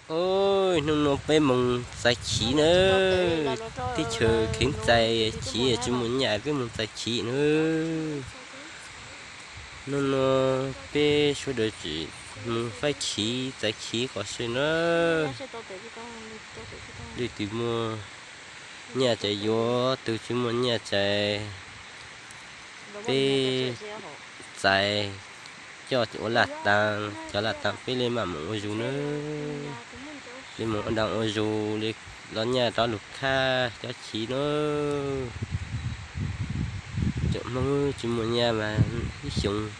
Oj, hnub no peb moog txais chiv na. Teb chaws kheev txais chiv tsi muaj nyaj, peb moog txais chiv na. Hnub no peb sawv daws tsi moog faib chiv txais chiv qos si na. Leej twg muaj nyaj ces yuav, tug tsi muaj nyaj ces peb txais coj ua laj taag, cov laj taag peb le maam moog ua zug na. Le moog ua dlaag ua zug, le los nyaj rov lug khaj cov chiv na. Tsoom Hmoob tsi muaj nyaj mas ib xyoos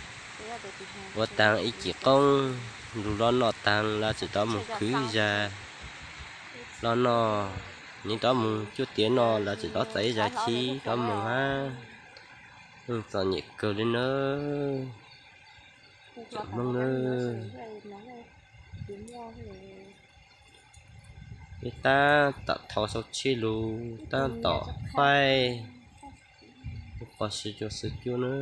ua taag ib cim qoob, lug los noj taag lawv tsi rov moog khwv zag los noj, nws rov moog cuab tiav noj lawv tsi rov txais zag chiv rov moog hab. Txom nyem kawg le na. Tsoom Hmoob na, peb taab tom thau sau tsheb lug, taab tom faib qos si rua xwb cuab na.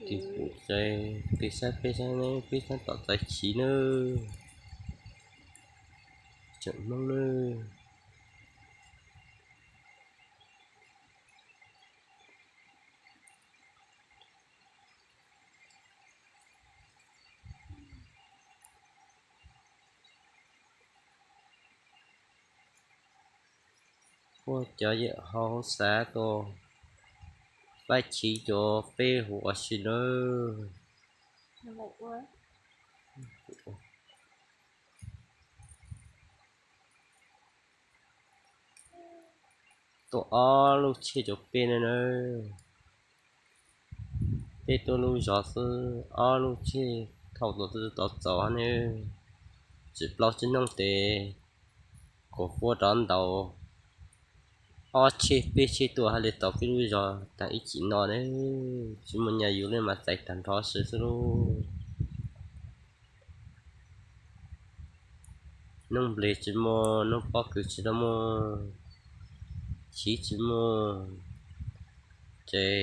Tig pum txais, tig saib peb saib ne, peb saib tom txais chiv na. Tsoom Hmoob na, puab cov yawm hauv xav tuaj faib chiv rua peb hu ua si nawb. Tuaj ob lub tsheb rua peb na nawb. Peb tuaj lub zog xwb, ob lub tsheb thauj tuaj txaus ne. Tsi plaub tsib hnub tes kuas puab rov ntaus ob tsheb peb tsheb tuaj hab le tau peb lub zog taag ib cim no ne. Tsi muaj nyaj yuav le mas txais taag nrho si xwb lauj. Noob nplej tsi muaj, noob pob kws tsi muaj, chiv tsi muaj, ces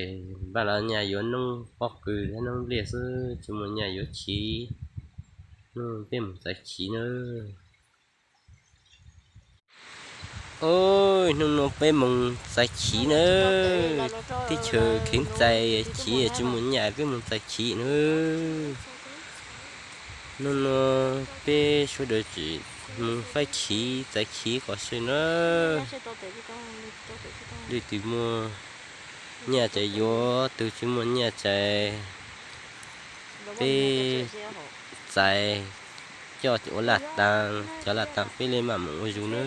npaj los nyaj yuav noob pob kws hab noob nplej xwb, tsi muaj nyaj yuav chiv. Hnub peb moog txais chiv nawb. Oj, hnub no peb moog txais chiv nawb. Teb chaws kheev txais chiv tsi muaj nyaj, peb moog txais chiv nawb. Hnub no peb sawv daws tsi moog faib chiv txais chiv qos si na. Leej twg muaj nyaj ces yuav, tug tsi muaj nyaj ces peb txais coj ua laj taag, cov laj taag peb le maam moog ua zug na.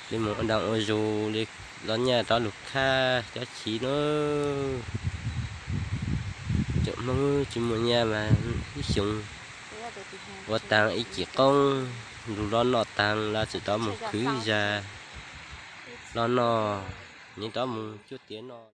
Le moog ua dlaag ua zug, le los nyaj rov lug khaj cov chiv na. Tsoom Hmoob tsi muaj nyaj mas ib xyoos ua taag ib cim qoob, lug los noj taag lawv tsi rov moog khwv zag los noj, nws rov moog cuab tiav noj.